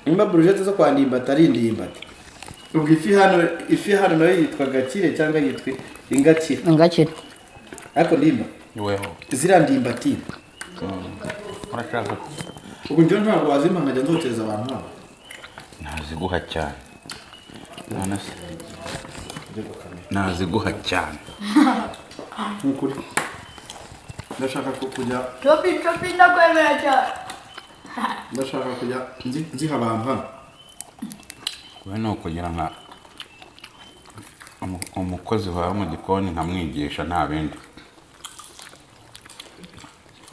Nimba brochette zo kwa Ndimbati ari Ndimbati, ubwo ifi hano nayo yitwa gakire cyangwa yitwa ingakire? Ingakire. Ariko Ndimba, Weho. ziriya Ndimbati, Urashaka? Ubwo njyewe ntabwo wazimpa nkajya nzokereza abantu hano? Naziguha cyane. None se naziguha cyane? Ni ukuri ndashaka kujya Chopi, Chopi, ndakwemera cyane. Ndashaka kujya nziha abantu hano. We ni ukugira nka umukozi wawe mu gikoni nkamwigisha, nta bindi.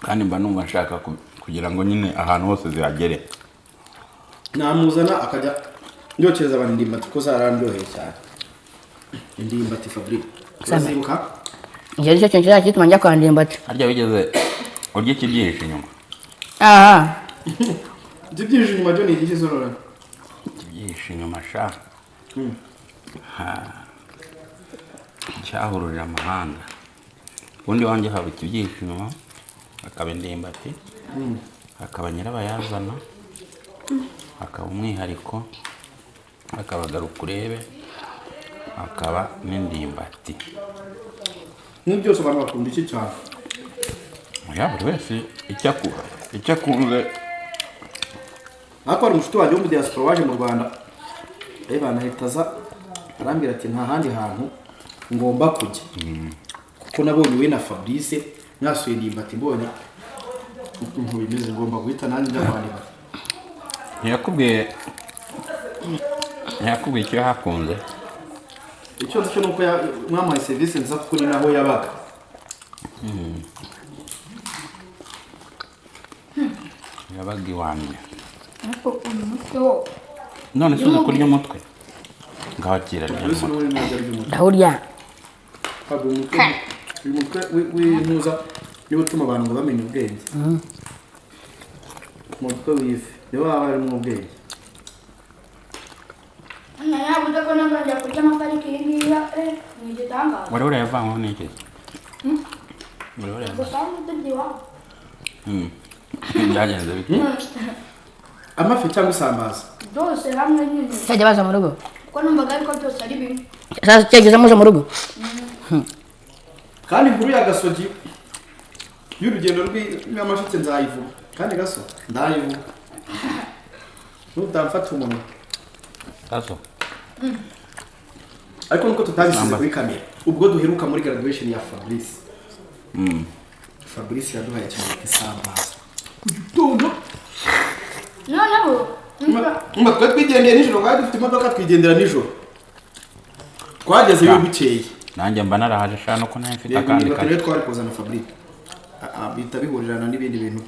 Kandi mba numva nshaka kugira ngo nyine ahantu hose zihagere. Namuzana akajya yokereza abantu Indimbati, ko zarandyoheye cyane. Indimbati, Fabrice, urazibuka? Icyo ari cyo kintu kizajya gituma njya kwa Ndimbati. Harya wigeze urya ikibyihishe inyuma? Aha. Ibyo byinshi inyuma byo ni igiki zorora? Ikibyihishe inyuma sha. Ha. Cyahuruje amahanga. Ubundi wanjye haba ikibyihishe inyuma, hakaba Indimbati, hakaba nyirabayazana, hakaba umwihariko, hakaba garuka urebe, hakaba n'Indimbati. Nk'ibi byose abantu bakunda iki cyane? Oya, buri wese icyo akunze. Ariko hari umushuti wanjye wo mu diaspora waje mu Rwanda, reba, ahita aza arambwira ati: "Nta handi hantu ngomba kujya, kuko nabonye we na Fabrice mwasuye Ndimbati, mbonye ukuntu bimeze, ngomba guhita nanjye njya kwa Ndimbati." Ntiyakubwiye icyo yahakunze? Icyo nzi cyo ni uko mwamuhaye serivisi nziza, kuko ni naho yabaga. Yabaga iwanjye. Ariko uyu mutwe wo None se uzi kurya umutwe? Ngabakira rya Fabrice mutwe. n'ubundi ntabwo arya umutwe. Ndawurya. Ntabwo uyu mutwe w'intuza niwo utuma abantu ngo bamenye ubwenge. Umutwe w'ifi niwo waba harimo ubwenge. Nabuze ko ntazongera kurya amafi, ariko iyi ngiyi ni igitangaza. Wari urayavanyweho n'iki? Wari urayavanyweho? Gusa hano turya iwabo. Byagenze bite? Amafi cyangwa isambaza? Byose hamwe nyine. Cyajya baza mu rugo. Kuko numvaga ariko byose ari bimwe. Sasa cyageze muje mu rugo. Kandi inkuru ya Gasogi y'urugendo rw'Nyamasheke nzayivuga, kandi Gaso ndayivuga nutamfata umunwa. Gaso. Ariko nuko tutabisize Namba. kuri kamera, ubwo duheruka muri graduation ya Fabrice, Fabrice yaduhaye ikintu bita isambaza ku gitondo. Noneho Umva, twari twigendeye nijoro, twari dufite imodoka, twigendera nijoro, twagezeyo bukeye. Nanjye mba narahaje sha, nuko nawe mfite Yego. akandi Niba kazi. rero twari kuzana Fabrice, bihita bihurirana n'ibindi bintu.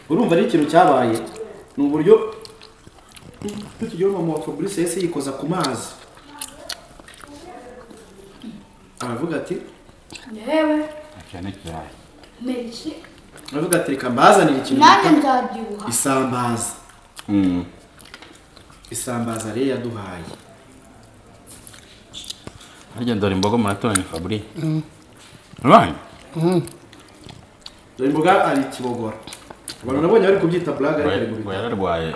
Urumva ari ikintu cyabaye, ni uburyo tukigira mama wa Fabrice yahise yikoza ku mazi, aravuga ati: Yewe. Cyane cyane. Merci. Aravuga ati: "Reka mbazanire ikintu Nanjye bita nzabyibuha. isambaza." Isambaza rero yaduhaye. Harya dore imbogo muraturanye, Fabri? Urabanye? Dore imboga ari ikibogora. Abantu nabonye bari kubyita blague, ariko ari mu Ngo bitaro. yararwaye.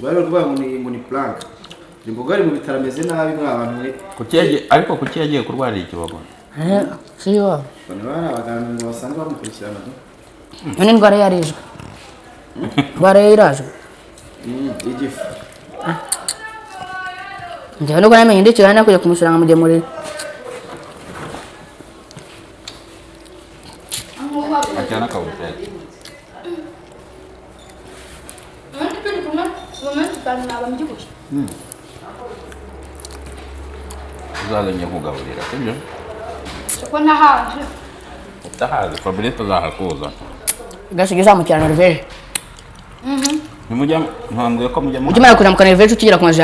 Bari bari kuvuga ngo ni prank. Dore imboga ari mu bitaro, ameze nabi mwa bantu mwe. Ariko kuki yagiye kurwarira ikibogora? Si iwabo. Abantu bari abaganga ngo basanzwe bamukurikirana do. None indwara ye yarijwe, indwara ye irazwi. Igifu. Njyewe nubwo namenye ndi Kigali, kujya kumusura nkamugemurira. Akira n'akabushake. Umunsi turi kumwe mu minsi 5 naba mbyibushye. Uzaza njye kugaburira, sibyo? Kuko nahaje. Utahazi, Fabrice azahakuza. Gasigaye uzamukira Norvege. Ntimujya, ntambwiye ko mujya Ujye umara kuzamuka Norvege ukigera ku mazu.